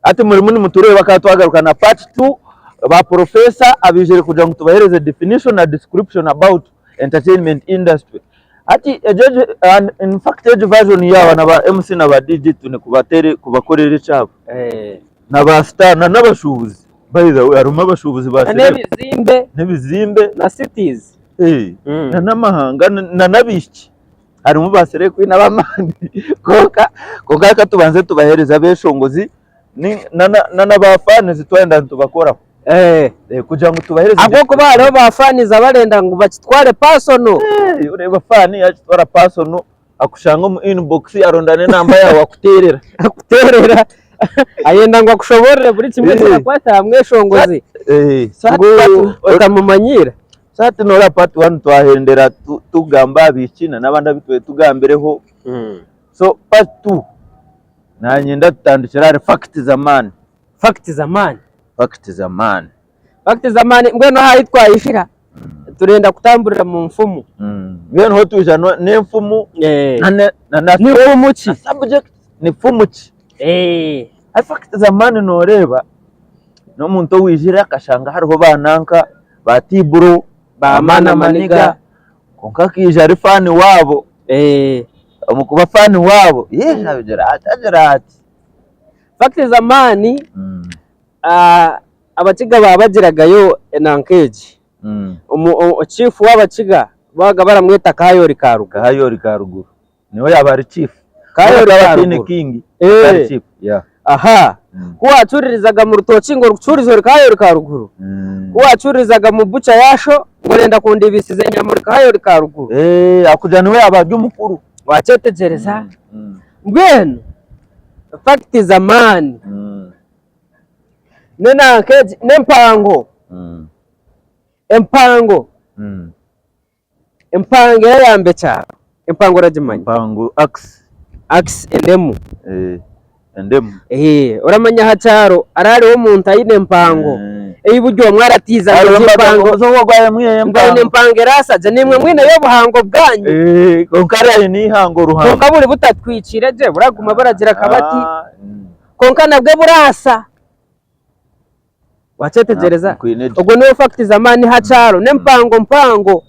Hati murimu nimutureeba kandi twagaruka na part 2 ba professor abaijire kugira ngu tubahereze definition na description about entertainment industry. Hati egyo egyo and in fact egyo version yaaba na ba MC na ba DJ twine kubatere kubakorera ekyabo Eh. na ba star na n'abashuubuzi by the way harimu abashuubuzi ba Na celeb n'ebizimbe n'ebizimbe na cities. eh, Mm. na n'amahanga na n'abaishiki. Harimu ba slay queen ab'amaani kwonka kwonka reka tubanze tubaheereze abeshongozi na na ba fans twayenda nitubakoraho Eh. Eh, kugira ngu tubaheereze Ahabw'okuba hariho ba fans abarenda ngu bakitware personal. Eh, oreeba fan yakitwara personal akushanga omu inbox aronda n'enamba yaawe akuteerera. Akuteerera ayenda ngu akushoboorore buri kimwe Eh. ekirakwata aha mweshongozi Eh, so ngu hati- otamumanyiira. So hati noreeba part one twahendera tugamba aha baishiki na n'abandi abu twaba tugambireho. So part two nanyenda tutandikire ahari fact z'amaani. Fact z'amaani. Fact z'amaani. Fact z'amaani mbwenu aha ahu twahikira turenda kutamburira mu nfumu. Mbwenu ho twija n'enfumu na na Ni nfumu ki? na subject ni fumu ki? Hati fact z'amaani noreeba N'omuntu owaijire akashanga hariho ba nanka ba Tiburo, ba Mana Maniga, kwonka akaija ari faani waabo. Omu kuba faani waabo, yaija agira ati agira ati. Fact z'amaani Abakiga baabagiragayo enanka egi. Chiifu w'Abakiga baabaga baramweta Kayoori Karuguru. Kayoori Karuguru. Niwe yaaba ari chief. Kayoori Akaba ataine Karuguru. king, Eh. ari chief. Yeah. Aha. Ku waacururizaga mu rutookye ngu orikucururiza ori Kayoori Karuguru. Ku waacururizaga mu bucha yaasho ngu orenda kundibisiza enyama ori Kayoori Karuguru. Eh, akugira niwe yaaba ari omukuru. Wakyetegyereza? Mbwenu fact z'amaani n'enanka egi n'empango. Empango. Empango erayamba ekyaro. Empango oragimanya? Empango axe. Axe endemu. Eh, endemu. Eh, oramanya aha kyaro hariho hariho omuntu aine empango ei buri omwe aratiiza ngu egi empango ngu aine empango eraasa gye. Naimwe mwineyo obuhango bwanyu. Eh, kwonka hariya aine eihango ruhango. Kwonka buri butatwikire gye buraguma buragira akabati kwonka nabwo buraasa. Wakyetegyereza? Ogwo niwe fact z'amaani aha kyaro n'empango mpango.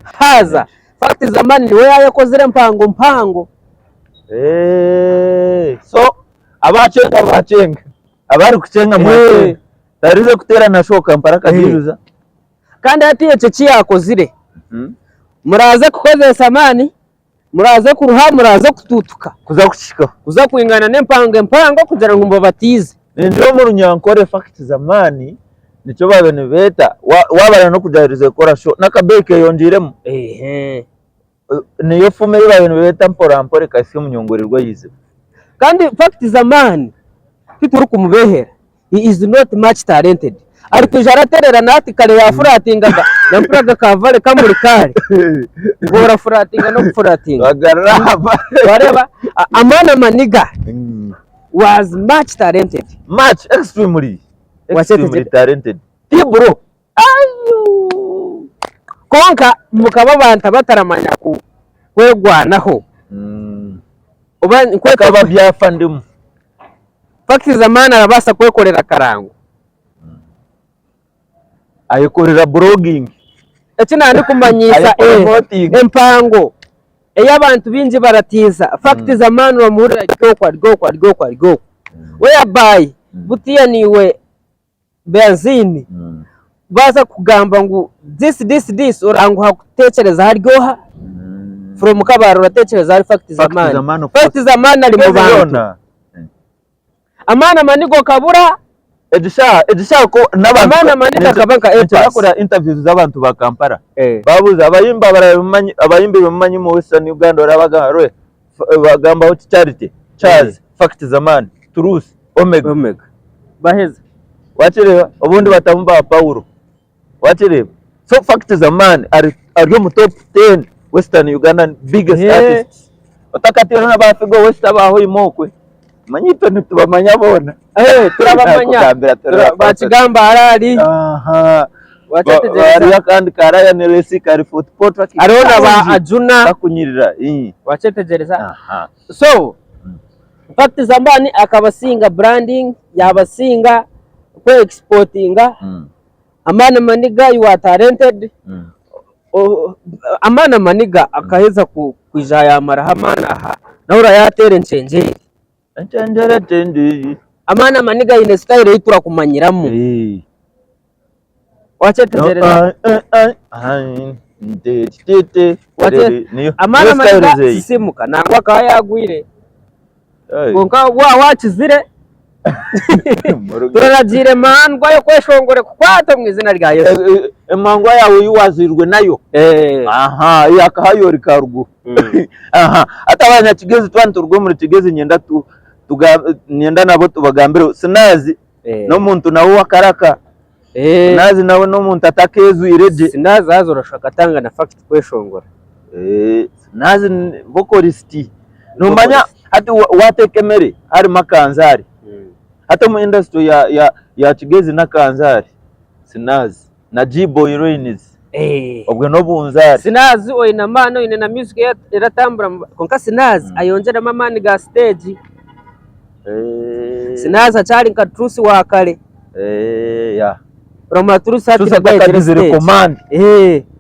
Haza fact z'amaani niwe yaayekozire empango mpango. So abakyenga bakyenga abarikukyenga mwakyenga tarize kuteera na shoka mpara akagiijuza. Kandi hati ekyo eki yaakozire muraaze kukozesa amaani Muraaze kuruha, muraaze kutuutuka. Kuza kukihikaho. Kuza kwingana n'empango empango kugira ngu mbabatiize. Ningira omu Runyankore fakiti z'amaani nikyo baabaire nibeeta waaba orenda n'okugira herize kukora sho n'akabeeyi keeyongyeiremu. Niyo fumu ei baabaire nibeeta mpora mpora ekahitsya omunyongorerwa aha iziba. Kandi fakiti z'amaani titurikumubeehera. He is not much talented. Arikwija araterera nahati kare yafuratingaga nampuriraga ka vale kamuri kare ngu orafuratinga n'okufuratinga. Wareeba Amani Amaniga was much talented. Much extremely extremely talented. Tibro. Kwonka mukaba abantu abataramanya kwegwanaho. Oba Akaba byafa ndimu. Fact z'amaani arabaasa kwekorera akarango. Ayekorera blogging. Eki naandikumanyisa Ayepromotinga. empango ei abantu baingi baratiisa. Fact z'amaani oramuhurira ari okwo ari okwo ari okwo ari okwo. Whereby butiya naiwe Benzini baaza kugamba ngu this this this oranguha kutekyereza ahari oha? From Kabale oratekyereza ahari Fact Zamani. Fact Zamani ari mu bantu. Amaani amani go kabura. Amaani amani gakaba nka A Ninkira pass. kureba interviews z'abantu ba Kampala babuuza abayimbi abaraba abayimbi bemumanyi omu Western Uganda orabagamba roe bagambaho ki Charity, Charles, Fact Zamani, Truth, Omega. Omega. Baheza. Wakireeba? Obundi batamu ba Paulo. Wakireeba? So Fact Zamani ari ari omu top 10 Western Ugandan biggest Yeah. artists. Otakatiire na ba Figo West aba Hoima okwe. Manya itwe nitubamanya boona. Eh, turabamanya. Nakugambira Tura- Bakigamba harari. Aha. Wakyetegereza. Hariyo akandi ka Ryan Lesi kari Fort Portal. Hariho na ba Ajuna. Kakunyirira. Wakyetegereza. Aha. So, Fact Zambani akabasinga branding, yabasinga kwe exportinga, Amani Maniga you are talented, Amani Maniga akaheza kwija yamaraho amaani aha, nawe orayateera enkyengyere. Enkyengyere tindi. Amani Maniga aine style ei turakumanyiramu. Wakyetegyereza? Amani Maniga sisimuka nangwa akaba yagwire kwonka wakizire turaragiire emandwa y'okweshongora ekukwate omu izina rya Yesu. Emandwa yaawe ei wazairwe nayo eyakahayo ori karuguru. Hati abanyakigezi twaba nituruga omuri Kigezi niinyenda nabo tubagambire Sinazi n'omuntu nawe w'akaraka. Sinazi nawe n'omuntu atakeezwire gye. Sinazi haza orashusha akatanga na fact kweshongora. Sinazi ni vocalist. Noomanya hati waateeka emere harimu akanzaari. Hati omu industry ya Kigezi n'akanzaari, Sinazi na G-boy Rains obwe n'obunzaari. Sinazi oine amaani oine na music eratambura kwonka Sinazi ayongyeremu amaani ga stage. Sinazi akyari nka Truth wa kare. Oramanya Truth hati Truth nibwo ayegire atakagizire stage. command.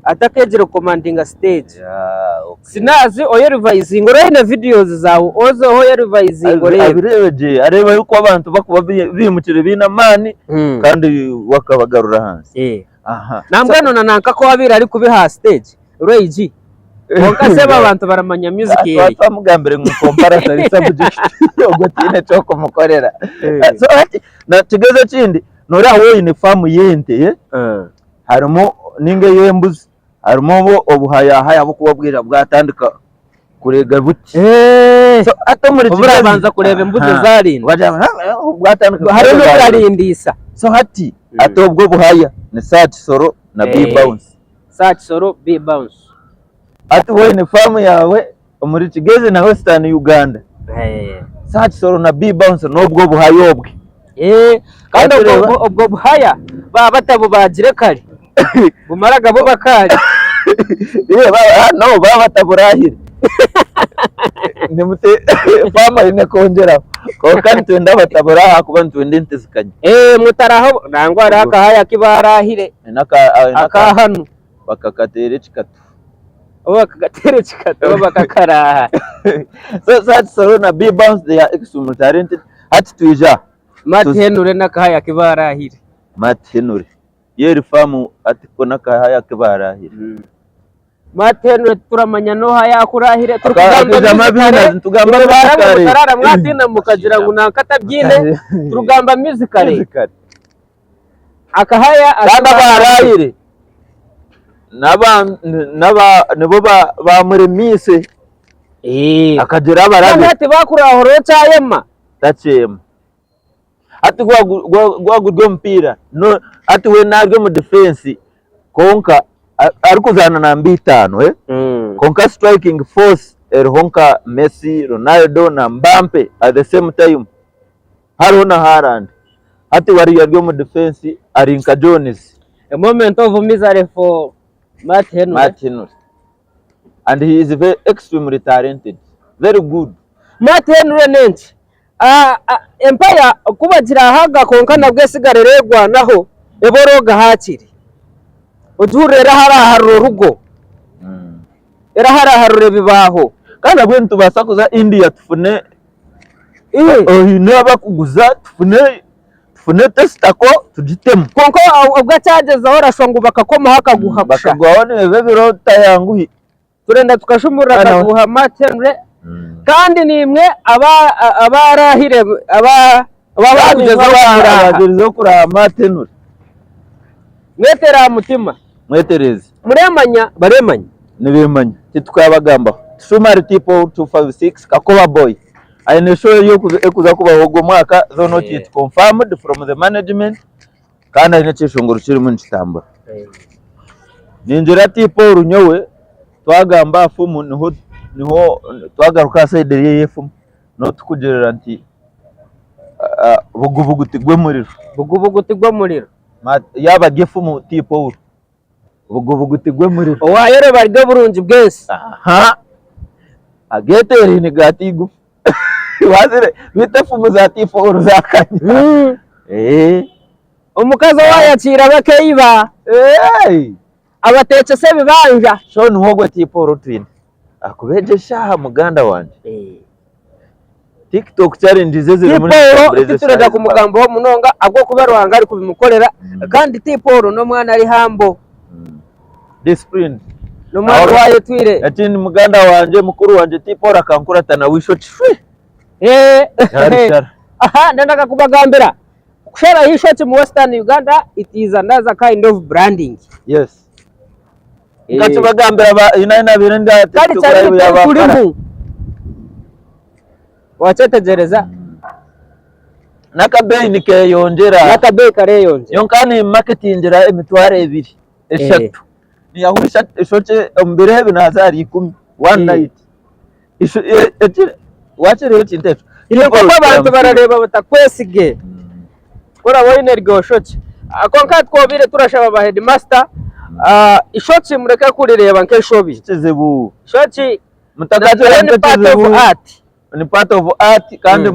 Atakegire kukomandinga stage. Yeah, okay. Sinazi oyerivayizinge orebe na videos zaawe ozeho oyerivayizinge orebe. Abireebe gye areebe oku abantu bakuba bimukire baine amaani kandi we akabagarura ahansi. Aha. Nambwenu na nanka ku abaire arikubi aha stage Ray G. Kwonka sebo abantu baramanya music Twaba ye. twamugambire ngu comparison is subject ogwo tihaine eky'okumukorera. So hati na kigezo ekindi noreeba waaba oine faamu y'ente harimu ninga ey'embuzi harimu obu obuhayahaya bukuba bwija bwatandika kureega buti. So hati omuri Kigezi Oburabanza kureeba embuzi ezarinda. Bwatandika Hariho kureega. n'oburarindiisa. So hati hati obwo obuhaya ni Search Solo na B Bounce. Search Solo B Bounce. Hati waine faamu yaawe omuri Kigezi na Western Uganda. Search Solo na B Bounce n'obwo obuhaya obwe. Kandi obwo buhaya baba batabubagire kare bumaraga buba kare. No baba bataburahire. Faamu eine kwongyeraho kwonka nitwenda bataburaha ahakuba nitwenda ente zikanye. Mutaraho nangwa hariho akahaya aku barahire aka hanu. Bakakateera ekikatu. Oba bakakateera ekikatu oba bakakaraaha. So Search Solo na B Bounce they are extremely talented. Hati twija. Matt Henry n'akahaya aku barahire. Matt Henry. Ye eri faamu hati ko n'akahaya aku barahire. Matt Henry tituramanya n'oha yakurahire. Turikugamba Akaijamu musically, abiina, nitugamba murara ngu musically. mutarara mwatiina mukagira ngu nanka atabyine. Turikugamba musically. Musically. Akahaya Kandi abaarahire nibo baamuremiise akagira abarabe. Kandi hati baakurahura okyayema. Takyema. Hati gwaba guri omupiira, hati we naari omu difensi kwonka arikuzaana namba itaano, kwonka striking force eriho nka Messi, Ronaldo na Mbappe at the same time. Hariho na Haaland. Hati we ariyo ari omu difensi ari nka Jones. A moment of misery for Matt Henry. Matt Henry. And he is very extremely talented. Very good. Matt Henry n'enki? Ah, ah, empaya ku bagirahaga kwonka nabwo esigara eregwanaho eborooga haakiri. Ogihurira eraharaharura orugo, eraharaharura ebibaaho. Kandi nabwo nitubaasa kuza India tufune Oine abakuguza tufune tufune tesitako tugitemu. Kwonka obwo akyagyezaho orashwa ngu bakakomaho akaguha kusha. Bakaguhaho nibiba ebiro bitayanguhi. Turenda tukashumurura akaguha Matt Henry kandi niimwe abarahire abakugyezaho kuraha. Abagyezaho kuraha Matt Henry. Mwetere aha mutima. Mwetereze. Muremanya baremanya. Nibemanya titukabagambaho. Tusumari Tipo 256 Kakoba Boy aine show ekuza kubaho ogu omwaka though not yet confirmed from the management kandi aine ekyeshongoro kirimu nikitambura. Ningira Tipo oru nyowe twagamba aha fumu niho niho twagaruka aha side eri ey'efumu niho tukugirira nti bugubugu tigw'omuriro. Bugubugu tigw'omuriro. Yaaba ari efumu Tipo oru. Obugubugu tigw'omuriro. Owaayoreba ari oburungi bw'ensi. Aha! Ageeteeraine gaata eigufa. Wazire beitu efumu za T-Paul zakanya. Eh. Omukazi owayakiire abakeiba Hey! abatekyesa ebibanja. So niho ogwo T-Paul twine. Ahakuba egyo eshaaha muganda wangye. TikTok challenge ze zirimu T-Paul titurenda kumugambaho munonga ahabw'okuba Ruhanga arikubimukorera kandi T-Paul n'omwana ari humble. Disciplined. N'omwana owayetwire. Ekindi muganda wangye mukuru wangye T-Paul akankurata nawe eishokye shwi. Yarishara. Aha ndendaga kubagambira kusharaho eishokye mu Western Uganda it is another kind of branding. Yes. Nkakibagambira ba nari nabaire ndi aha Kandi TikTok kyari live ya Bafara. bitari Wakyetegyereza? N'akabeeyi nikeyongyera. N'akabeeyi kareyongyera. Nyowe nkaba nimmaketingira emitwaro ebiri, eshatu. Niyahurisha eshokye omu biro ebi naaza ahari ikumi one night. Wakireeba ekintu ekyo? Nk'oku abantu barareeba batakwesige ku oraba oine eryo shokye. Kwonka twobaire turashaba ba headmaster, ishokye mureke kurireeba nk'enshobi. Kizibu. Ishokye Mutakagira ni part of art. Ni part of art kandi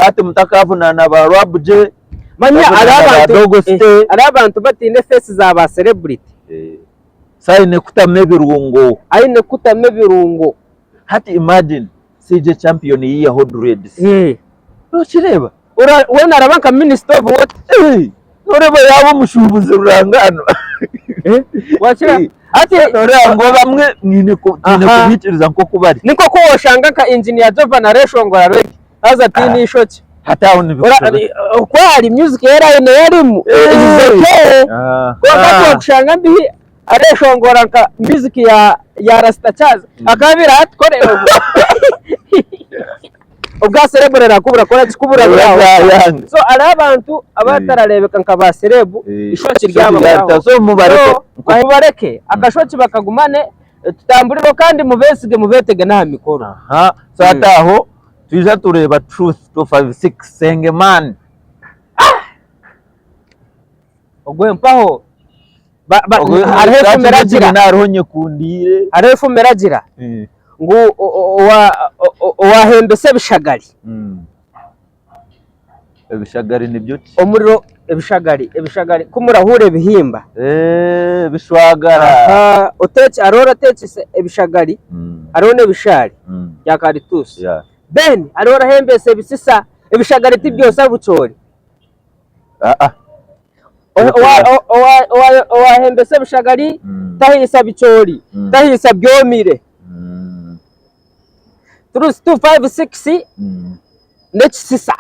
art mutakavunaana ba Rwabugye. Manya hariho abantu bataine face za ba celebrity. So aine kutamu ebirungo. Aine kutamu ebirungo. Hati imagine CJ Champion yihaho dreads. Nokireeba? Weena araba nka minister of what? Noreeba yaaba omushuubuzi rurangaanwa. Wakira? Hati noreeba ngu abamwe mwine twine kubiikiriza nk'oku bari. Ni nk'oku woshanga nka engineer Jovan areshongora reggae haza tihaine eishokye. Hati aho nibikushobera. Oku ari music ei aine ei arimu is okay. Kwonka twokushanga mbihi areshongora nka music ya Rasta Charles akabaire atukorera obwo. Obwa celeb rakubura kora ki kubura buraho. So hariho abantu abatararebeka nka ba celeb ishokye ryababuraho. So mubareke. Mubareke akashokye bakagumane tutamburireho kandi mubesige mubetege n'aha mikoro. Aha, so hati aho twija tureeba Truth 256 Senge Man. Ogwe mpaho hariho efumu eragira. Hariho nyekundiire. Hariho efumu eragira ngu owahembesa ebishagari. Ebishagari nibyo ki? Omuriro ebishagari ebishagari ku murahuura ebihimba. Ebishwagara. Hariho orateekyesa ebishagari hariho n'ebishaari bya karituusi. Then hariho orahembesa ebisisa ebishagari tibyosa bucoori. Owahembesa ebishagari tahiisa bicoori, tahiisa byomire. Truth 256 n'ekisisa.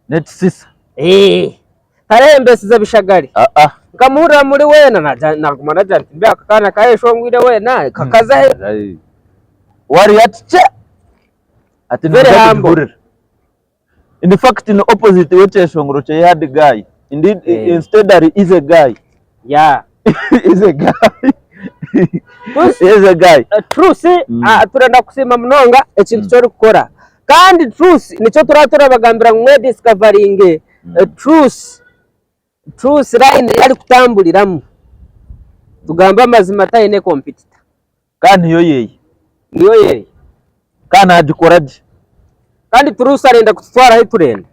N'ekisisa. Tarahembesize bishagari. Nkamuhurira muri weena naguma nagira nti mbe aka kaana kayeshongwire weena kakaza he? Wariyo ati kye! Ati Very nimuza humble. kugihurira. In fact ni opposite w'ekyeshongoro kye hard guy. Indeed, Eh. instead ari easy guy. Yeah. Easy guy. Truth, Easy guy. truth turenda kusiima munonga ekintu ky'orikukora. Kandi truth nikyo turaba turabagambira ngu mwediscoveringe truth. Truth line ei arikutamburiramu. Tugambe amazima taine competitor. Kandi niyo yeye. Niyo yeye. Kandi nagikora gye. Kandi Truth arenda kututwara ahu turenda.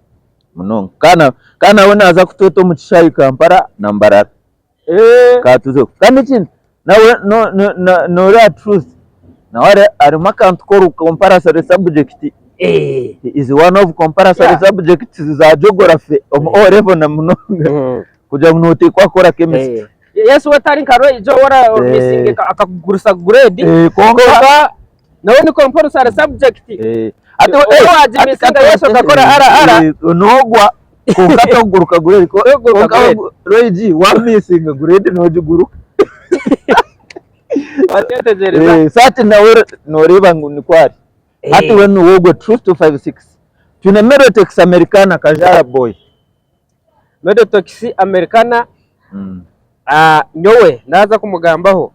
Munonga. Kandi kandi nawe naaza kutweta omu kishaayi Kampala na Mbarara. Ka tuzeho. Kandi ekindi nawe no no no noreeba Truth nawe arimu akantu k'oru compulsory subject. He is one of compulsory subjects za geography omu O level na munonga. Kugira ngu noteekwa kukora chemistry. Yesu we tari nka Roy Joe ora omisinga akakugurisa grade. Kwonka nawe ni compulsory subject. Ati Oba wagimisinga Yesu akakora RR. Nogwa kwonka tokuguruka grade. Tokuguruka Kwonka grade. Roy G wamisinga grade nogiguruka. Wakyetegyereza? So hati nawe noreeba ngu nikwo ari. Hati we niwe ogwo Truth 256. Twine Melotex Americana Kajara boy. Medotox Americana nyowe naaza kumugambaho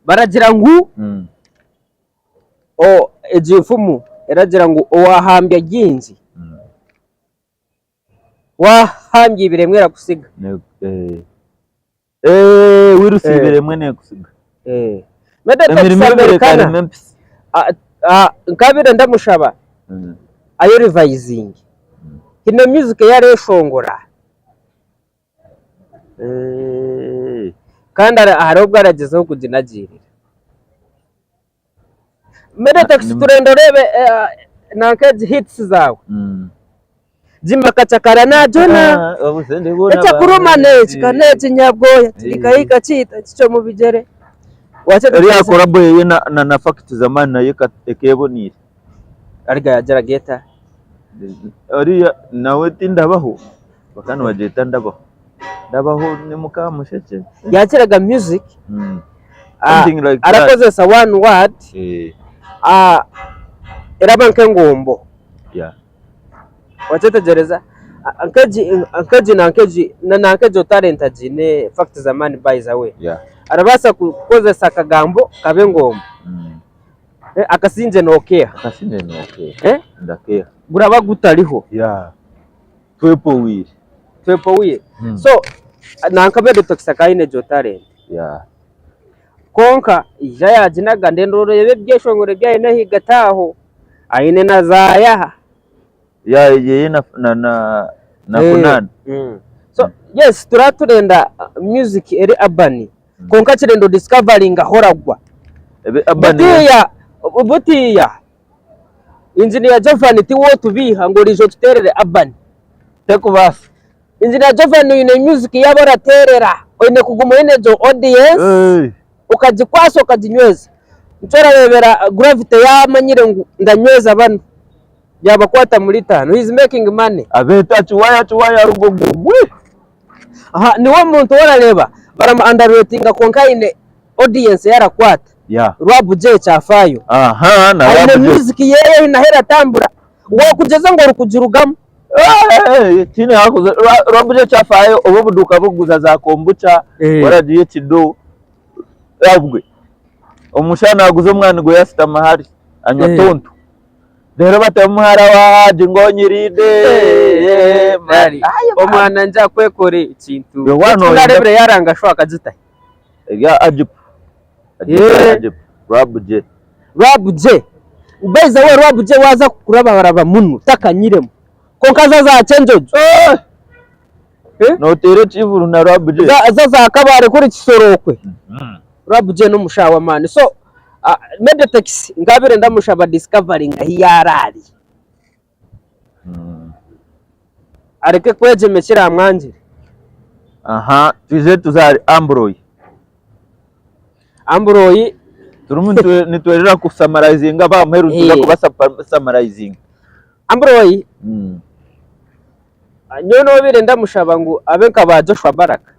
baragira ngu egi nfumu eragira ngu owahambya bingi wahambya ibiri emwe erakusiga. Wirusiibire emwe nekusiga. Medotox Emirimo ebiri Americana ekarema empisi. Nkabire ndamushaba aye rivayizinge haine music ei areshongora kandi hariho obu aragyezaho kuginagiirira. Meditex turenda oreebe nanka egi hits zaawe. Jimakachakara najona ekyakuruma neki kaneki nyabwoya kirikahika kiita kikye omu bigyere. Eriya collabo eye na Fact Zamani nayo ekeboniire. Ariga yagiraga eta? Oriya nawe tindabaho bakaba nibagyeta ndabaho. Ndabaho ni mukamushekye. Yakiraga music Something like that. arakozesa one word eraba nk'engombo. Yeah. Wakyetegyereza? Nk'egi nk'egi na nk'egi na nk'egyo talent agiine Fact Zamani by the way. Yeah. Arabaasa kukozesa akagambo kabe engombo. Akasingye nokeeha. Akasingye nokeeha. Eh? Ndakeeha. Guraba gutariho. Yeah. Twepowire. Twepowire. So nanka Meditox akaba aine egyo talent. Yeah. Kwonka ija yaaginaga ndenda oreebe ebyeshongoro ebi aine ahagati aho, aine na zaayaha. Yeah, yeye na na na na Funana. So yes turaba turenda music eri urban kwonka kirenda odiscoveringe ahu oragwa. Ebe urban. Butiya butiya Engineer Jovan tiwe otubiiha ngu oriija otuteerere urban. Tekubaasa. Engineer Jovan oine music yaaba orateerera oine kuguma oine egyo audience Hey. okagikwasa okaginyweza. Nikyo orareebera Gravity yaamanyire ngu ndanyweza banu yaabakwata muri itaano he is making money. Abeeta kiwaya kiwaya rugogo gwe. Aha niwe muntu ou orareeba baramu underratinga kwonka aine audience ei arakwata. Yeah. Rwabu J kyafaayo. Aha na Aine Rwabu J. music yeye aine ahu eratambura. Wakugyeza ngu orikugirugamu. Tihaine hakuza Rwabu J kyafaayo obu obuduuka burikuguza za kombucha waragiyo ekido obwe omushaho naaguza omwani gwe yashutama hari anywa tonto reero batamu muhara wa Haji ngu onyirinde. Omwana nja kwekora ekintu. Eki nareebire yaranga sho akagitahe. Erya Ajipu. Eh. Ajipu. Rwabu J. Rwabu J. By the way Rwabu J waaza kukurabaraba muno takanyiremu. Kwonka za za Kyenjojo. Eh! Eh? Noteera ekivuru na Rwabu J. Za za za Kabare kuri Kisorokwe. Rwabu J n'omushaho w'amaani. So ah, Medetex nkabire ndamushaba discovering ahu yaaraari. Areke kwegyema ekiramwangire. Aha, twije tuze ahari Ambroy. Ambroy Turimu nitwerera kusamarayizinga aba muheru nituza kubasamarayizinga. Ambroy nyowe nobaire ndamushaba ngu abe nka ba Joshua Baraka.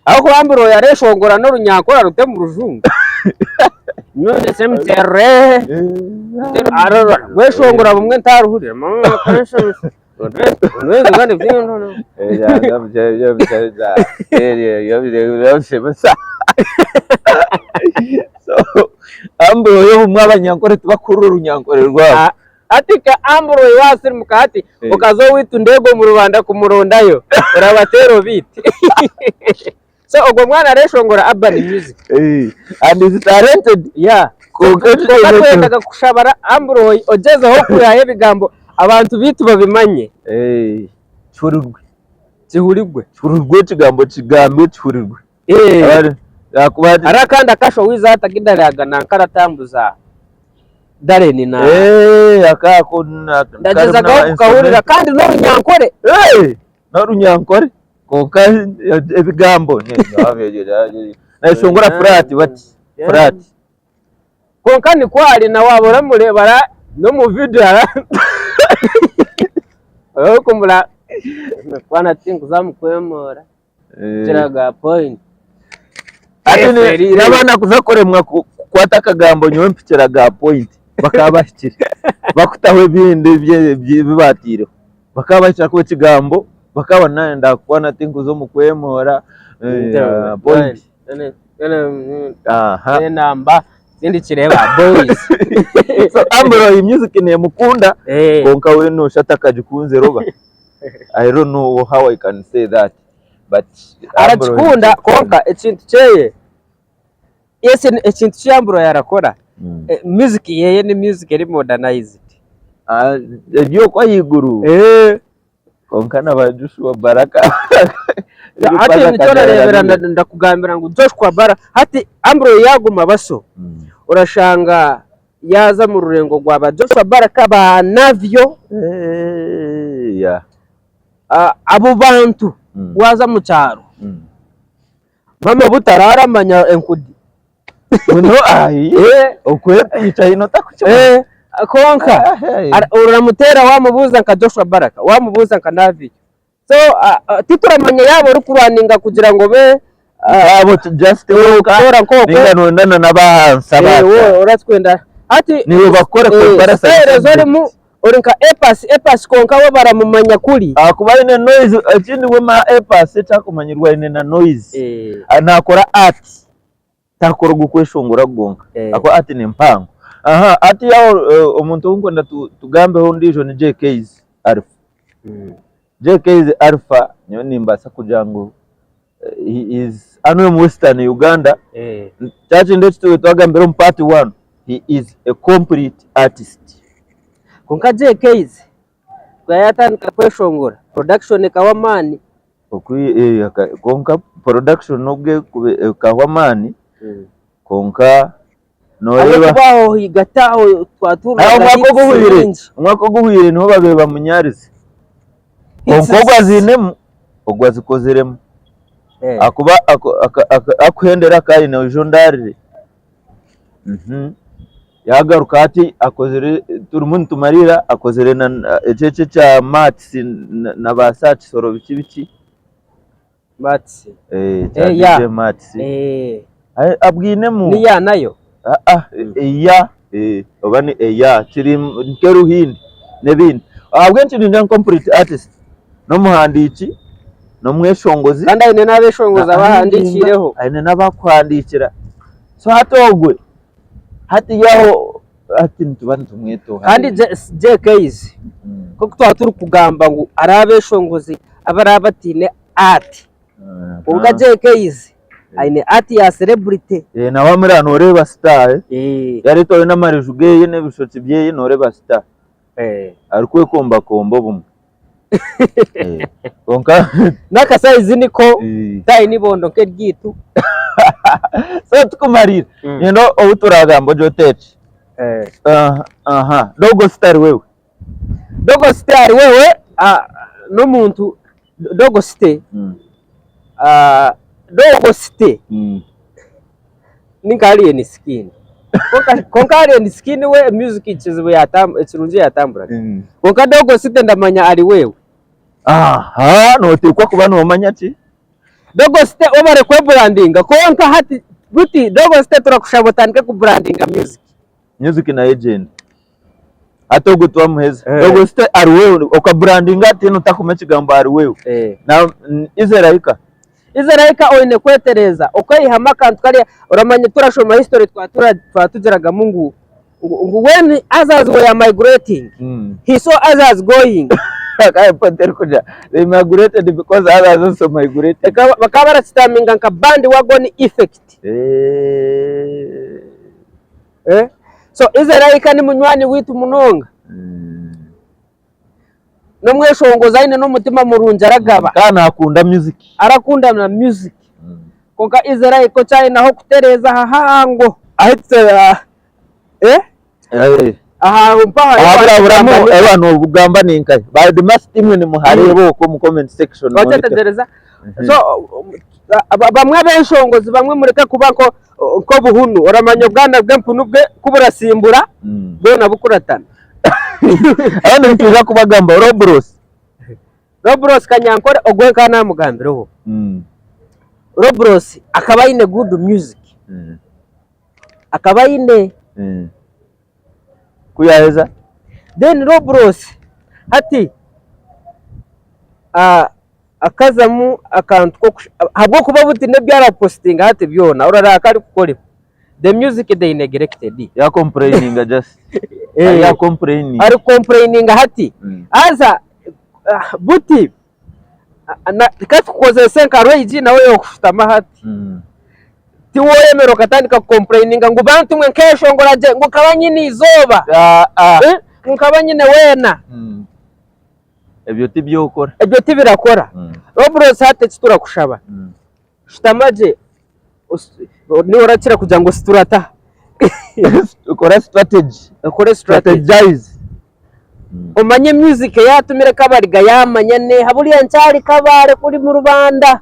Ahabw'okuba Ambroy areshongora n'orunyankore arute omu rujungu. Nyowe ndetse muterere rweshongora bumwe ntaruhurira. So, Ambroy obumwe abanyankore tibakuhurira orunyankore rwabo. Hati ka Ambroy wasirimuka hati okaza owaitu ndeego omu rubanda kumurondayo orabateera obaite. So ogwo mwana areshongora urban music. And is talented. Yeah. Kwonka Kwonka twendaga kushabara Ambroy ogyezeho kwihayo ebigambo abantu baitu babimanye. Kihurirwe. Kihurirwe. Kihurirwe ekigambo kigambe kihurirwe. Ahakuba ati- Hariho akandi akasho wiza hati akidaraga nanka aratambuza Darren na Akako ndagyezagaho kukahurira kandi n'orunyankore. N'orunyankore kwonka ebigambo nayeshongora flat bati flat. Kwonka nikwo ari na waaba oramureeba ara n'omu vidiyo ara orikumura mwana tinkuza mukwemora. Kiraga point. Ati n'abaana kuza kuremwa kukwata akagambo nyowe mpikira ga point bakaba bahikire bakutaho ebindi ebi baataireho bakaba bahikire ahakuba ekigambo bakaba nayenda kukwana tinkuza omu kwemora point. Aha. Enamba tindikireba boys. So Ambroy music nemukunda kwonka we noshusha atakagikunzire oba. I don't know how I can say that but Aragikunda kwonka ekintu kyeye yes ekintu ki Ambroy arakora. Music yeye ni music eri modernized. Eri okwo ahaiguru kwonka na ba Joshua Baraka. Hati nikyo orareebera ndakugambira ngu Joshua Baraka hati Ambro yaaguma baso orashanga yaaza omu rurengo rwa ba Joshua Baraka ba Navio abo bantu waaza omu kyaro Mama obu tararamanya enkudi. Muno ayi okwepiica haine otakukimanya. Kwonka oramuteera wamubuuza nka Joshua Baraka, wamubuuza nka Navio. So tituramanya yaaba orikurwaninga kugira ngu obe Abo just kutoora nk'okwo. Ninga noyenda na n'abahansi aba. Orakwenda hati Niiwe bakukore comparison. Style ezi orimu Ori nka A Pass, A Pass kwonka bo baramumanya kuri. Ahakuba aine noise, ekindi we ma A Pass eki arikumanyirwa aine na noise. Nakora art, takora ogw'okweshongora gwonka ahakuba art ni mpango. Aha hati aho omuntu ou ndikwenda tugambeho ondiijo ni Jay Kayz Alpha. Jay Kayz Alpha nyowe nimbaasa kugira ngu he is hanu omu Western Uganda, kya kintu eki twagambire omu part one, he is a complete artist. Kwonka Jay Kayz ku yaatandika kweshongora, production ekahwa amaani. Kwonka production n'obu ekahwa amaani, kwonka nooreeba. Ahabw'okuba aho ahagati aho twatuuriraga Omwaka hits oguhweire, nyingi. omwaka oguhweire niho baabaire bamunyarize. Kwonka ogwo aziinemu, ogwo azikoziremu. Ahakuba akuhendera akaba aine oije ondaarire. Yaagaruka hati akozire, turimu nitumariira akozire eki eki ekya maths na ba Kisoro biki biki. Maths. Ekya DJ Maths. Abwinemu. Ni ya nayo? Eya oba ni eya kiri nk'eruhindi n'ebindi. Ahabw'enki ningira ngu complete artist n'omuhandiiki, n'omweshongozi. Kandi aine n'abeshongozi abu ahandiikiireho. Aine n'abu arikuhandiikira. So hati ogwe, hati aho hati nituba nitumweta oha? Kandi Jay Kayz nk'oku twaba turikugamba ngu hariho abeshongozi abaraba bataine art. Kwonka Jay Kayz aine art ya celebrity. Nawe amuriha noreeba star, yareetwayo n'amareju geye n'ebishokye byeye noreeba star. Arikwekombakomba obumwe. Kwonka N'akasayizi niko taine ibondo nk'eryaitu. So tukumariira, niinyenda obu turagamba ogye oteekye. Dogo star wewe. Dogo star wewe n'omuntu, Dogo city, Dogo city Ninka Alien Skin. Kwonka Alien Skin we music kizibu ekirungi yatambura. Kwonka Dogo City ndamanya ari wewe. Aha, noteekwa kuba nomanya ki? Dogo City webare kweburandinga kwonka hati buti Dogo City turakushaba otandike kuburandinga music. Music nayo egyende. Hati ogwo twamuheza. Dogo City ari wewe okaburandinga hati notakoma ekigambo ari wewe. Na Israel. Israel oine kwetereeza okeihamu akantu kariya oramanya turashoma history twatugiragamu ngu ngu when others were migrating he saw others going. Kandi point erikugira they migrated because others also migrated. Bakaba barakitaminga nka bandwagon effect. So Israel ni munywani waitu munonga. N'omweshongozi aine n'omutima murungi aragaba. Kandi nakunda music. Arakunda na music. Kwonka Israel ko kyayine ah'okutereeza hahango. Aho mpaho Ahaburamu abantu obugamba ni nkahi? Ba headmaster imwe nimuhareeba okwo omu comment section. Wakyetegereza? So bamwe abeshongozi bamwe mureke kuba nk'obuhunu. Oramanya obwana bw'empunu bwe ku burasimbura bwona bukuratana. Abandi nitwija kubagamba Robros. Robros Kanyankore ogwo nkaba namugambireho. Robros akaba aine good music. Akaba aine. Ku yaheza? Then Robros hati akazamu akantu ahabw'okuba buti n'ebi arapositinga hati byona orareba ku arikukora ebi. The music they neglected. Ya complaininga just. Ya complaining. Ari complaininga hati. Haza buti ka tukukozese nka Roy G nawe yokushutama hati. Tiwoyemera okatandika kukompureyininga ngu bantu mwe nkeshongora gye ngu nkaba nyine eizooba, eh, ngu nkaba nyine weena. Ebyo tibyokora. Ebyo tibirakora. Robros hati eki turakushaba, shutama gye, niiwe orakira kugira ngu siturata. Kora strategy. Okore strategy. Strategize. Omanye music eyatumire Kabariga yamanya neha buriya nkyari Kabare kuri mu rubanda.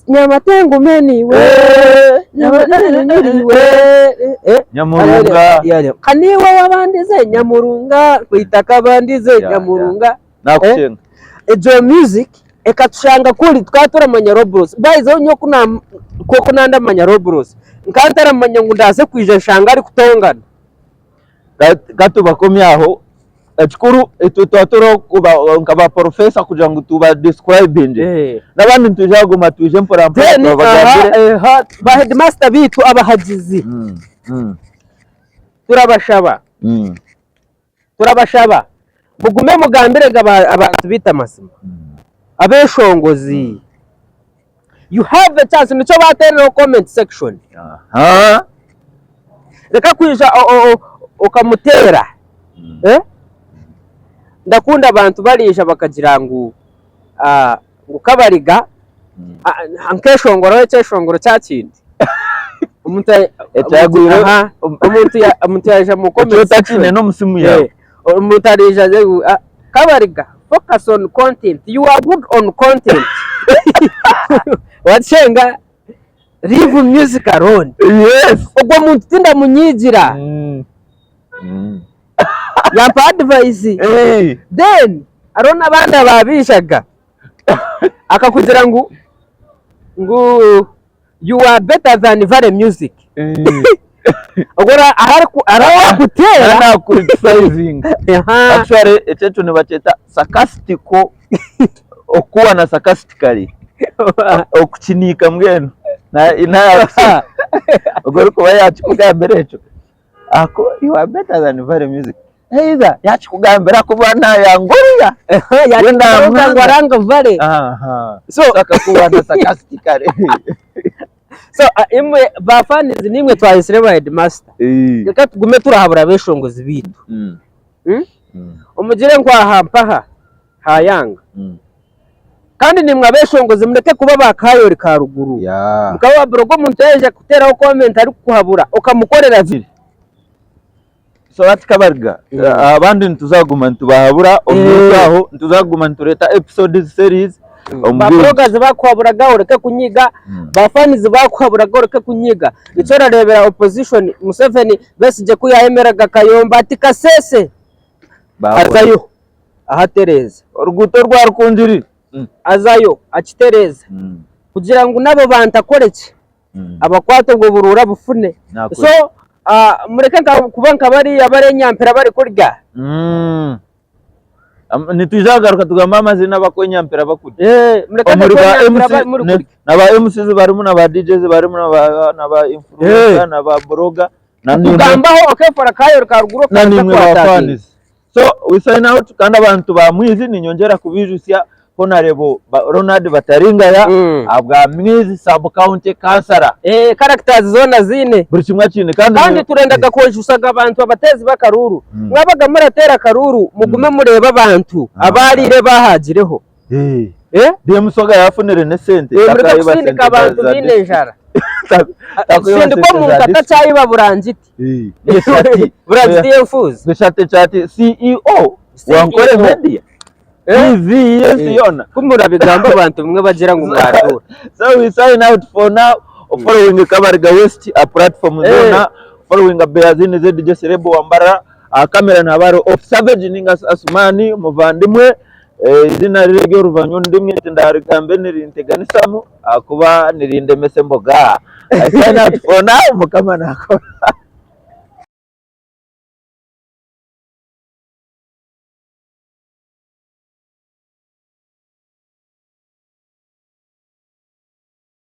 Nyamatengume niiwe, Nyamatengume niiwe. Nyamurunga. Ka niiwe wabandize Nyamurunga, kwitaka abandize Nyamurunga. Nakucenga. Egyo music ekatushanga kuri tukaba turamanya Robros. By the way nyowe ku na ku nandamanya Robros, nkaba ntaramanya ngu ndaaze kwija nshange arikutongana. Ka tubakomye aho, ekikuru itwe twaba turiho nka ba porofesa kugira ngu tuba describinge. N'abandi nitwija kuguma twije mpora mpora Then tubagambire. aha, ba headmaster baitu abahagizi turabashaba turabashaba mugume mugambire ge abantu baitu amazima abeshongozi you have a chance nikyo bateerereho comment section reka kwija okamuteera eh? Ndakunda abantu bariija bakagira ngu ngu Kabariga nkeshongoroho ekyeshongoro kya kindi omuntu omuntu yaija mu comment section Ekyotakiine n'omu simu yaawe. Omuntu ariija agire ngu Kabariga focus on content, you are good on content. Wakyenga leave music alone. Yes. Ogwo muntu tindamunyiigira. Yampa advice. Then hariho n'abandi abaabiijaga akakugira ngu ngu you are better than Vale Music. Ogwo ahu arikuteera Nakucriticizinga. Actually ekyo nibakyeta sarcastical okuwana sarcastically okukiniika mbwenu ogwo orikuba yakikugambira ekyo ahakuba you are better than Vale Music either yakikugambira kuba nayanguriya yakikugambira ngu aranga Vale. So akakuwana sarcastically. So imwe ba fans nimwe twayetsire ba headmaster reka tugume turahabura abeshongozi beitu. Omugire ngu aha mpaha hayanga. Kandi nimwe abeshongozi mureke kuba ba kayori ka ruguru. Mukaba wabura ogu omuntu yaija kuteraho comment arikukuhabura okamukorera. So hati Kabariga, abandi nituzaguma nitubahabura omu maisho aho, nituzaguma nitureeta episodes series omu Ba bwingi. bloggers bakuhaburaga oreke kunyiga, ba fans bakuhaburaga oreke kunyiga. Nikyo orareebera opposition Museveni Besigye ku yayemeraga Kayomba ati Kasese azayo ahatereeza. Oruguuto rwa Rukungiri. Azayo akitereeza kugira ngu n'abo bantu akore ki? Abakwate obwo buruuru abufune. So mureke kuba nka bariya bari enyampira bari kurya. Nitwija kugaruka tugambe amazina abakwenyampira bakurya. Mureke Omuri ba kwenyampira MC muri kurya. Na ba MCs barimu na ba DJs barimu na ba influencer na ba blogger na nimwe Tugambaho okefora kayori ka ruguru na okaza nimwe ba kwatakinga. fans. So we sign out kandi abantu ba Mwizi ninyongyera kubijutsya Honarebo Ronald Bataringaya abwa Mwizi sub county councillor. Characters zoona aziine. Buri kimwe akiine kandi Kandi turendaga kwejusaga abantu abateezi b'akaruuru. Mwabaga murateera akaruuru mugume mureebe abantu abaariire bahaagireho. DM Soga yafunire n'esente. Mureke kusindika abantu baine enjara. Kusindika omuntu atakyayiba burangiti. Burangiti y'enfuuzi. Eshati kyati CEO wa Nkore Media. TV y'ensi yoona. Ku murabigamba abantu bamwe bagira ngu mwatura. So we sign out for now. Following Kabariga West a platform zoona. Following Beazini ZJ Serebo Wambara. Aha kamera nihaba hariho Off Savage ninga Asumani muvandimwe. Eizina riri ery'oruvanyu ndimwe tindarigambe nirinteganisamu ahakuba nirindemesa emboga. I sign out for now. Mukama nakora.